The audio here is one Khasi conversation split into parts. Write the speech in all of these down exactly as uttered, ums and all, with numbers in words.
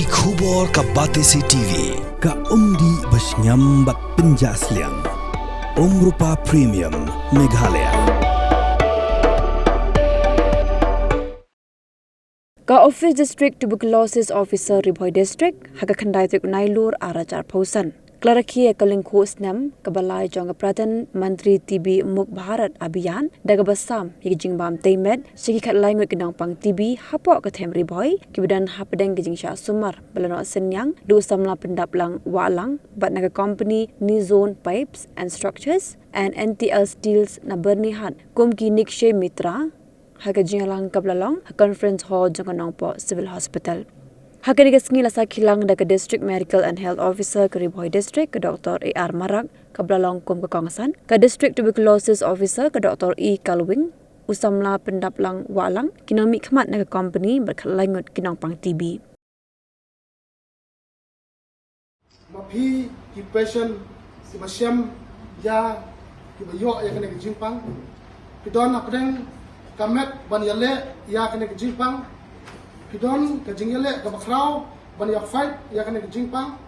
Khubor ka Batesi T V, ka umdih ba shngiam bad pynjah sliang. Umrupa Premium, Meghalaya. Ka Office District Tuberculosis Officer Ri Bhoi District, ha ka khyndai tarik Nailur ar hajar arphew san, ka la rakhe ïa ka lyngkhuh snem kaba lai jong ka Pradhan Mantri T B Mukt Bharat Abhiyan, da kaba sam ïa ka jingbam tei met sha ki khatlai ngut ki nongpang T B hapoh ka them Ri Bhoi, kiba don hapdeng ka jingshah sumar ba la noh synñiang da u samla Pyndaplang Wahlang bad na ka company Nizone Pipes and Structures and N T L Steels na Byrnihat kum ki Nikshay Mitra, ha ka jingïalang kaba la long ha Conference Hall jong ka Nongpoh Civil Hospital. Ha kane ka sngi la sakhi lang da ka District Medical and Health Officer ka Ri Bhoi District, ka Doctor A R Marak, kaba la long kum ka kongsan, ka District Tuberculosis Officer ka Doctor E Kalwing, u samla Pyndaplang Wahlang, ki nongmihkhmat na ka company bad khatlai ngut ki nongpang T B. Ma phi ki patient kiba shem ïa kiba ïoh ïa kane ka jingpang, phi don hapdeng ka met ban ïaleh ïa kane ka jingpang, phi don ka jingïaleh kaba khraw ban ïa fight ïa kane ka jingpang.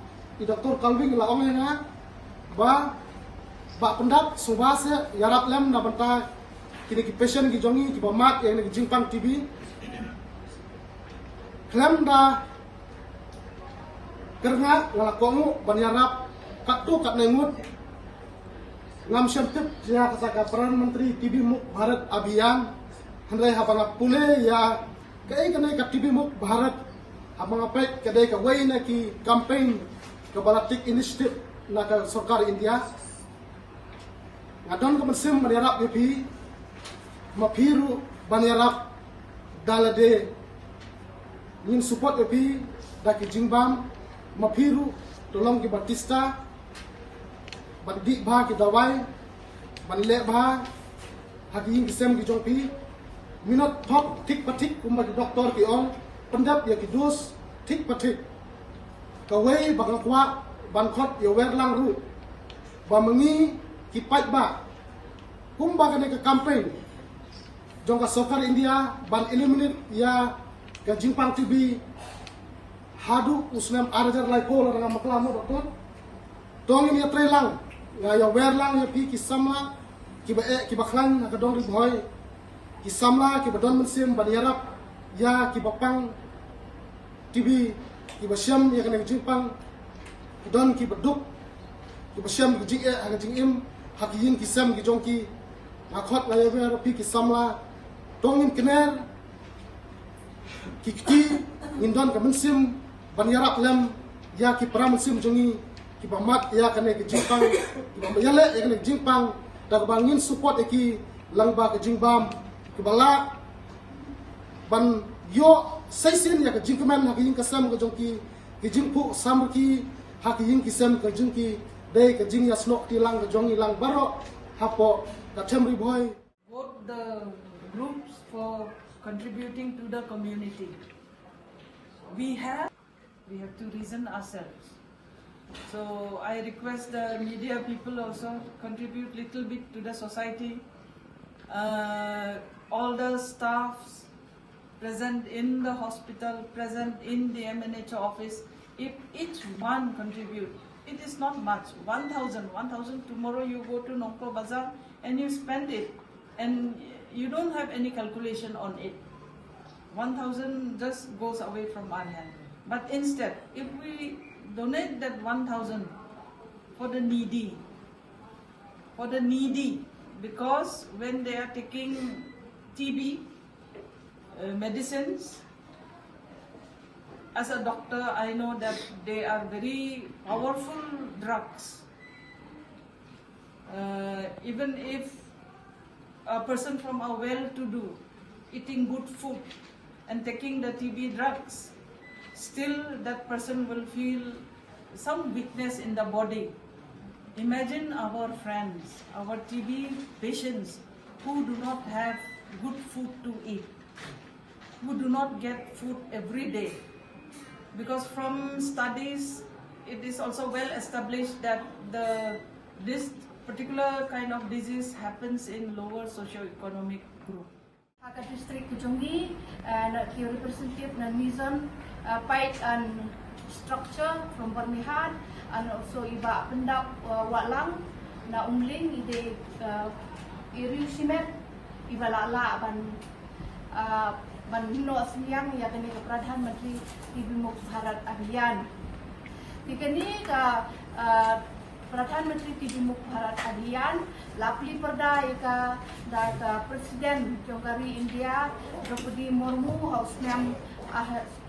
I Doctor Kalwing la ong ïa nga ba Bah Pyndap, sngewbha seh ïarap lem na bynta kine ki patient ki jong ngi kiba mad ïa kane ka jingpang T B. Khlem da kyrngah nga la kohnguh ban ïarap katto katne ngut. Ngam shym tip ïa kata ka Pradhan Mantri T B Mukt Bharat Abhiyan, hynrei haba nga pule ïa kaei kane ka T B Mukt Bharat, haba nga peit ka dei kawei na ki campaign kaba la take initiative na ka sorkar India. Nga don ka mynsiem ban ïarap ïa phi, ma phi ruh ban ïarap da lade. Ngin support ïa phi da ki jingbam, ma phi ruh to long kiba tista, ban dih bha ki dawai, ban leh bha ha ki ïing ki sem ki jong phi. Minot thok thik pa thik kumba ki doktor ki ong, pyndep ïa ki dose thik pa thik. Kawei ba nga kwah ban khot ïa Werlang ruh, ba ma ngi ki paidbah, kumba kane ka campaign jong ka sorkar India ban eliminate ïa ka jingpang T B haduh u snem ar hajar laiphew, lada ngam bakla mo, doktor. To ngin ïatrei lang, nga ïawer lang ïa phi ki samla kiba eh kiba khlaiñ ha ka dong Ri Bhoi, ki samla kiba don mynsiem ban ïarap ïa kiba pang T B, kiba shem ïa kane ka jingpang, ki don kiba duk, kiba shem ka jingeh ha ka jingim ha ki ïing ki sem ki jong ki. Nga khot nga ïawer ïa phi ki samla, to ngin kner ki kti, ngin don ka mynsiem ban ïarap lem ïa ki para mynsiem jong ngi kiba mad ïa kane ka jingpang, kiba ïaleh ïa kane ka jingpang, da kaba ngin support ïa ki lyngba ka jingbam, kiba lah ban ïoh shisien ïa ka jingkmen ha ka ïing ka sem ka jong ki, ki jingphuh samrkhie ha ka ïing ki sem ka jong ki, dei ka jingïasnoh kti lang ka jong ngi lang baroh hapoh ka them Ri Bhoi. Both the groups for contributing to the community. We have, we have to reason ourselves. So I request the media people also contribute little bit to the society. Uh, all the staffs present in the hospital, present in the M N H O office, if each one contribute, it is not much. One thousand, one thousand, tomorrow you go to Nongpoh Bazar and you spend it, and you don't have any calculation on it. One thousand just goes away from our hand. But instead, if we donate that one thousand for the needy, for the needy, because when they are taking T B, uh, medicines, as a doctor, I know that they are very powerful drugs. Uh, even if a person from a well-to-do eating good food and taking the T B drugs, still that person will feel some weakness in the body. Imagine our friends, our T B patients who do not have good food to eat, who do not get food every day. Because from studies, it is also well established that the, this particular kind of disease happens in lower socioeconomic group. Ha ka district ka jong ngi, uh, na ki representative na Nizon, uh, Pipe and Structure from Byrnihat, and also i Bah Pyndap, uh, Wahlang na Umling, i dei, uh, i riew shimet, i ba la lah ban, uh, ban noh synñiang ïa kane ka Pradhan Mantri Tibimukh Bharat Abhiyan. Te kane ka, uh, Pradhan Mantri Tibimukh Bharat Abhiyan la plie pyrda ïa ka da ka President jong ka ri India, Droupadi Murmu, ha u snem ar,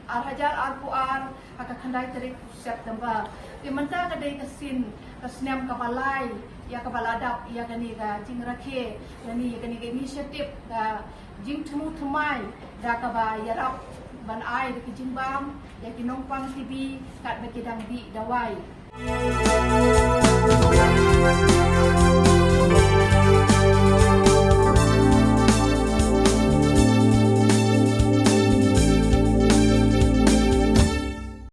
ar hajar arphew ar, ha ka khyndai tarik September. Te mynta ka dei ka sien, ka snem kaba lai ïa kaba la dap ïa kane ka jingrakhe, lane ïa kane ka initiative, ka jingthmu thymmai da kaba ïarap ban ai da ka jingbam ïa ki nongpang T B katba ki dang dih dawai.